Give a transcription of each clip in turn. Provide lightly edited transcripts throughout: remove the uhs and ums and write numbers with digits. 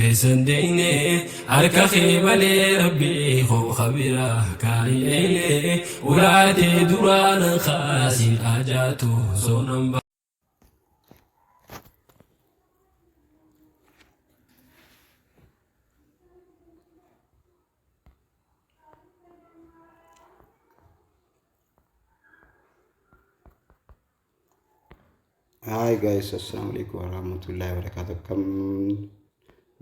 Keessan deeyne harka kee malee rabbii koo kabira kaayine ulaatee duraa nan kaasin ajaatu soonan. Hi guys, assalamu alaikum warahmatullahi wabarakatuh. Akkam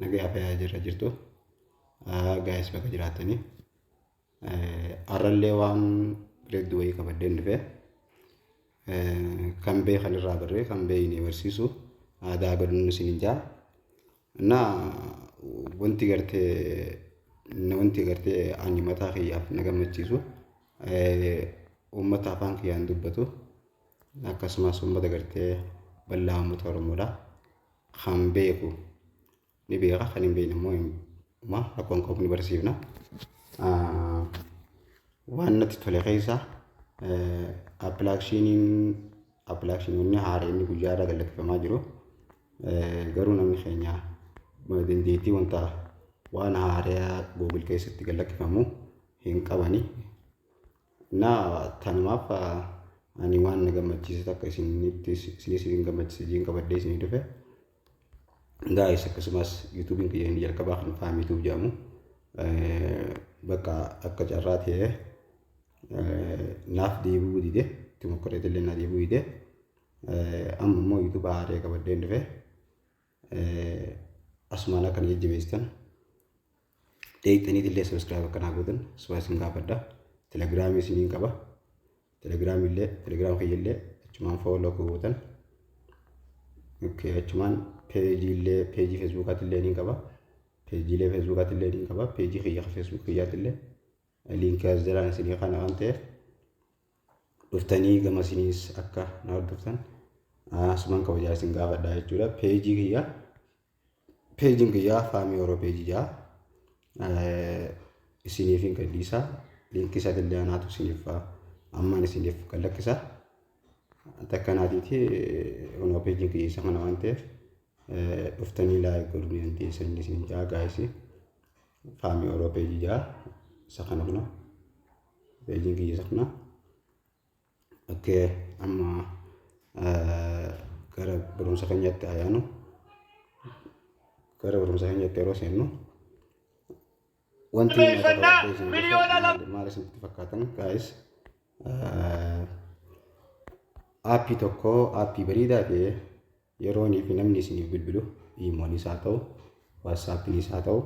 nagaa fayyaa jirra jirtu? Guys, bakka jiraatanii. Har'allee waan bareedduu wayii qabadheen dhufe. Kan beekan irraa barree kan beekne barsiisu aadaa godhannu isin jaa. Na wanti gartee ani mataa kiyyaaf na gammachiisu, uummata afaan kiyyaan dubbatu, akkasumas uummata gartee bal'aa uummata Oromoodha. Kan beeku ni beeka, kan hin beekne immoo hima, rakkoon qabu, ni barsiifna. Waan natti tole keessa appilikeeshinoonni haaraa inni guyyaa irraa gad jiru, garuu namni keenya dandeettii wanta waan haaraa Google keessatti gad lakkifamu hin qabani. Na tanumaaf ani waan na gammachiise takka isinitti isinis isin gammachiise jiin qabadhee isinii dhufe. Guys, akkasumas YouTube'n kiyya inni jalqabaa kan Faamii Tube jedhamu bakka akka carraa ta'ee naaf deebi'uu dide, itti mokkoreetillee na deebi'uu dide. Amma immoo YouTube haaraa qabadheen dhufe. Asumaan akka na jajjabeessitan dheeyxaniitillee subscribe akkanaa gootan asuma isin gaafadha. Telegiraamii isiniin qaba. Telegiraamii Telegram kiyyallee achumaan follow akka gootan. Okay, achumaan peejiillee, peejii Facebookaatillee ni qaba. Peejiilee Facebookaatillee ni qaba. Peejii kiyya Facebook kiyyaatillee liinkii as jalaan isinii kana waan ta'eef, dhuftanii gama isiniis akka na hordoftan asumaan kabajaa isin gaafadha jechuudha. Peejii kiyya, peejiin kiyyaa Faamii Oroo peejii jaa isiniif hin gadhiisa. Liinkii isaatillee anaatu isiniif ammaan isiniif kan lakkisa. Takka naatiiti onoo peejiin kiyya isa kana waan ta'eef, dhuftanii like godhuu ni dandeessan isin jaa. Guys, Faamii Oroo peejii jaa isa kana, kunoo peejiin kiyya isa kana. Okay, amma gara barumsa keenyaatti ayyaanu. Gara barumsa keenyaatti yeroo seennu, wanti maal isinitti fakkaatan, guys? Aappii tokko, aappii bareedaa ta'e, yeroonii fi namni isiniif bilbilu, iimoonis haa ta'u, WhatsAppiinis haa ta'u,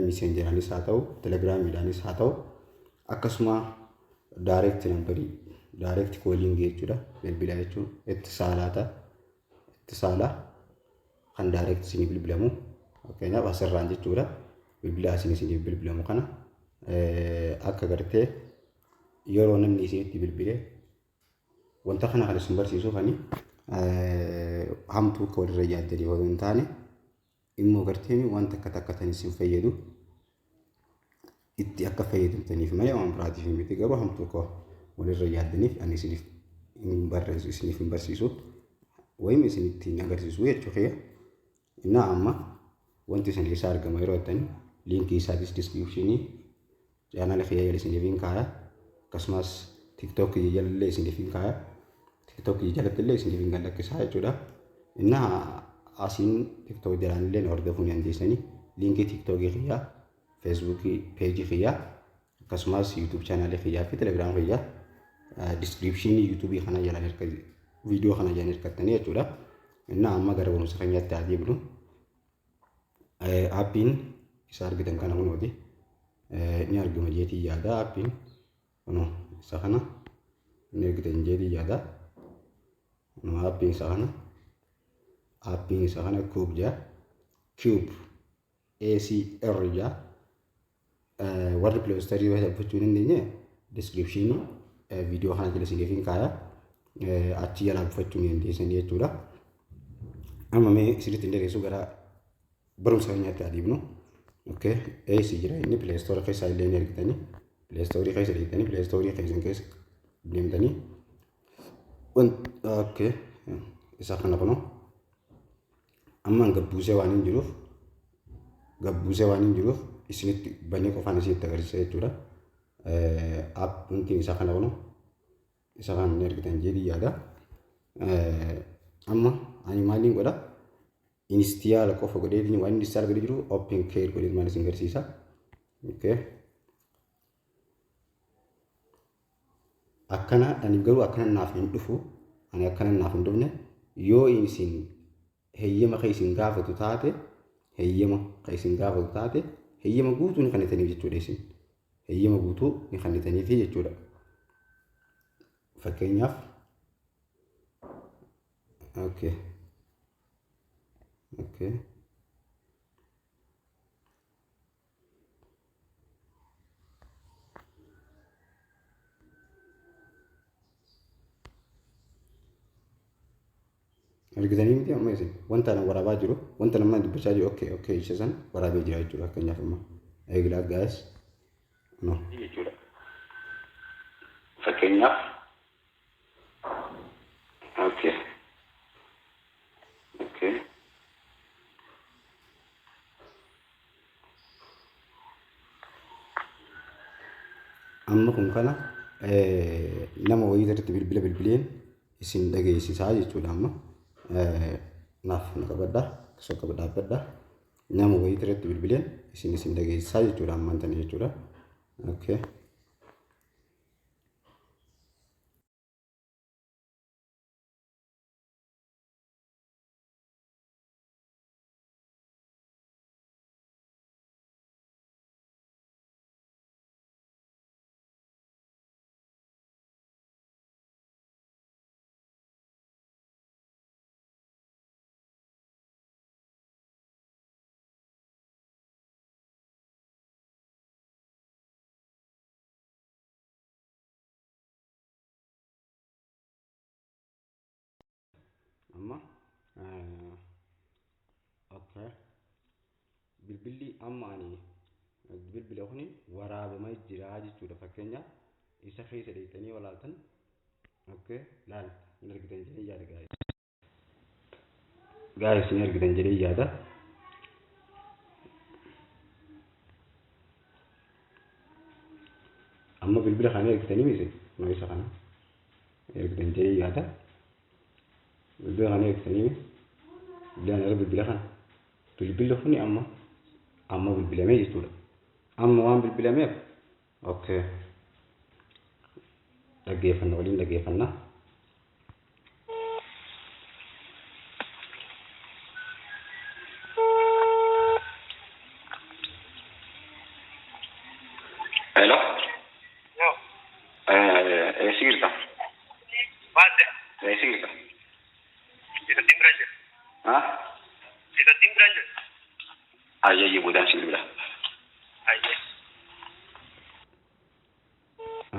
Messengeraanis haa ta'u, Telegramiidhaanis haa ta'u, akkasuma direct numberii, direct callingii jechuudha, bilbila jechuun itti saalaata itti saalaa kan direct isinii bilbilamu, fakkeenyaaf asirraan jechuudha, bilbila asin isiniif bilbilamu kana akka gartee yeroo namni isinitti bilbile wanta kana kan isin barsiisu kani hamtuu akka walirra yaaddanii otoo hin taane, immoo gartee waan takka takka tan isin fayyadu itti akka fayyadamtaniif malee waan biraatiif miti. Garuu hamtuu akka walirra yaaddaniif ani isiniif hin barreessu, isiniif hin barsiisu wayim isinitti hin agarsiisu jechuu kiyya. Innaa amma wanti isin eessaa argama yeroo jettanii, liinkii isaatis descriptionii chaanala kiyya jala isiniif hin kaaya. Akkasumas TikTok kiyya jalallee isiniif hin kaaya. TikTok kiyya jalatti illee isiniif hin gallakkisaa jechuudha. Innaa asiin TikTok jalaan illee na hordofuu ni dandeessanii. Liinkii TikTokii kiyyaa, Facebookii peejii kiyyaa, akkasumas YouTube chaanaalii kiyyaa fi Telegram kiyyaa descriptionii YouTubeii kana jalaan hirka, viidiyoo kana jalaan hirkattanii jechuudha. Innaa amma gara barumsa keenyaatti haa deebinu. Aappiin isa argitan kana kunooti. Ni argama jeetii yaada, aappiin kunoo isa kana ni argitan jeetii yaada. Kunoo aappiin isa kana. Aappiin isa kana Cube jaa. Cube ACR jaa. Warri Play Storeii buufachuu hin dandeenye, descriptionii viidiyoo kana jala isiniif hin kaaya. Achi jalaa buufachuu ni dandeessanii jechuudha. Amma mee isinitti hin dheeressu, gara barumsa keenyaatti adeemnu. Okay, eessi jira inni? Play Store keessaa illee ni argitanii. Play Store keessa deemtanii, Play Store keessan keessa deemtanii. Okay, isa kana kunoo. Amma gabbuusee waan hin jiruuf Gabbuusee waan hin jiruuf isinitti banee qofaan isinitti agarsiisa jechuudha. Wanti isaa kana kunu isa kana ni argitan jedhee yaada. Amma ani maaliin godha? Install qofa godhee, waan install godhee jiru open care godhee maal isin agarsiisa. Okay. Akkana ani garuu akkana naaf hin dhufu. Ani akkana naaf hin dhufne. Yoo isin heeyyama kan isin gaafatu taate, heeyyama kan isin gaafatu taate, heeyyama guutuu ni kennitaniif jechuudha isin. Heeyyama guutuu ni kennitaniif jechuudha. Fakkeenyaaf, okay. Argitanii miti amma isin wanta ana waraabaa jiru, wanta nama dubbachaa jiru, okay, isa san waraabee jira jechuudha. Fakkeenyaaf amma eeglaa guys, no jechuudha. Fakkeenyaaf, okay. Amma kun kana nama wayii irratti bilbila bilbileen isin dhageessisaa jechuudha. Amma naaf na qabadha, osoo qaba dhaabbadha. Nama wayii irratti bilbileen isin dhageessisaa jechuudha ammaan tana jechuudha. Okay. Amma, okay. Bilbilli amma ani bilbila kuni waraabamee jira jechuudha. Fakkeenyaaf isa keessa dheeyxanii walaaltan, okay, laal, hin argitan jedhee yaada guys. Guys, hin argitan jedhee yaada. Amma bilbila kana argitanii miti isa kana argitan jedhee yaada. Bilbila kana argitanii, bilbila kana irra bilbila kana bilbilli kuni amma bilbilamee jechuudha. Amma waan bilbilameef, okay, dhaggeeffanna, waliin dhaggeeffanna. Hello. Yo, Eessa jirta? Maal? Eessa jirta? Isattiin bira jira. Ha? Isattiin bira jira. Ayyee, boodaan si bilbila. Ayyee.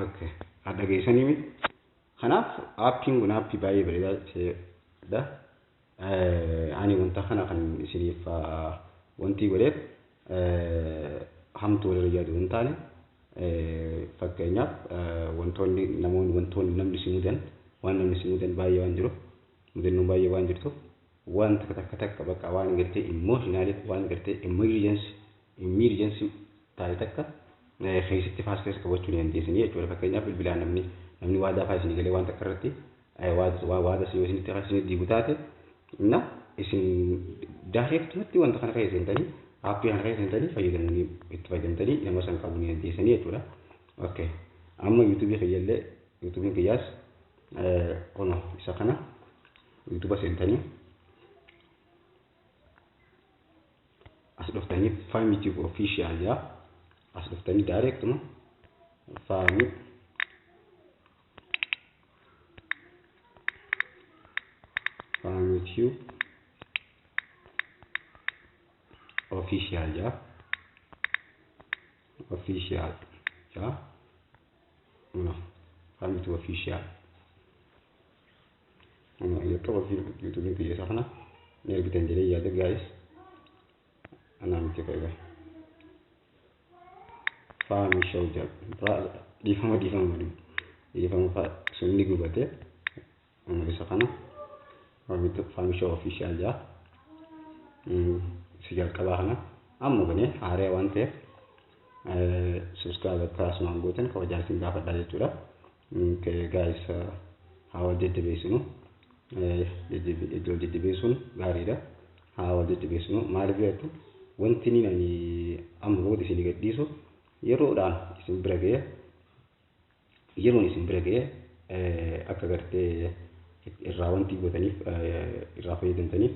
Okay. Dhageessanii miti. Kanaaf aappiin kun aappii baay'ee bareedaa ta'edha. Ani wanta kana kan isiniif wanti godheef hamtuu walirra yaadu hin taane. Fakkeenyaaf wantoonni namoonni, wantoonni namni si mudan, waan namni si mudan baay'ee waan jiruuf, mudannoon baay'ee waan jirtuuf, waan takka takka takka bakka waan gartee emotional, waan gartee emergency taate takka keessatti faas keessa qabachuu ni dandeessanii jechuudha. Fakkeenyaaf bilbilaan namni waadaa fa'aa isinii galee waan takka irratti waada yoo isinitti isinii diigu taate na isin directumatti wanta kana keessa seentanii, aappii kana keessa seentanii fayyadamanii itti fayyadamtanii nama san qabuu ni dandeessanii jechuudha. Okay. Amma yuutuubii kiyyallee, yuutuubiin kiyyaas kunoo isa kana. Yuutuuba seentanii as dhuftanii Faami Tube Official jaa as dhuftanii directuma Faami Tube Official jaa, Official jaa, no, Faami Tube Official jalqaba yuutuubiin kiyya isa kana ni argitan jedhee yaada guys. Anaa miti qoy, Faami Show jedha. Dhiifama, dhiifama, dhiifama, sunni gubate. Isa kana Faami Show Official jaa si jalqabaa kana. Amma banee haaraa waan ta'eef subscribe akka asumaan gootan kabajaa isin gaafadhaa jechuudha. Guys, haa wal jajjabeessinu. Wal jajjabeessuun gaariidha. Haa wal jajjabeessinu. Maaliif jettu, wanti ni ani amma booda isin gadhiisu yeroodhaan isin bira ga'ee, yeroon isin bira ga'ee akka gartee irraa wanti gootaniif, irraa fayyadamtaniif,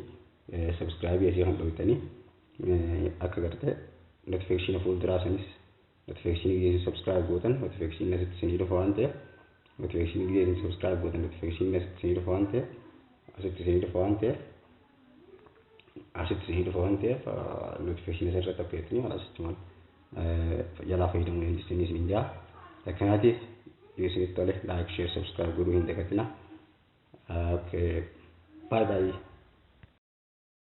subscribe asii kan dhoytanii akka gartee notification fuulduraa sanis, notification gisee subscribe gootan notification asitti isinii dhufa waan ta'eef, notification gisee subscribe gootan notification asitti isinii dhufa waan ta'eef, asitti isinii dhufa waan ta'eef, asitti isinii dhufa waan ta'eef, notification irratti akka jettanii asitti maal jalaa fayyadamuu dandeessanii isin jaa. Akkanaatiif yoo isinitti tole like, share, subscribe godhuu hin dagatinaa. Okay, bye bye.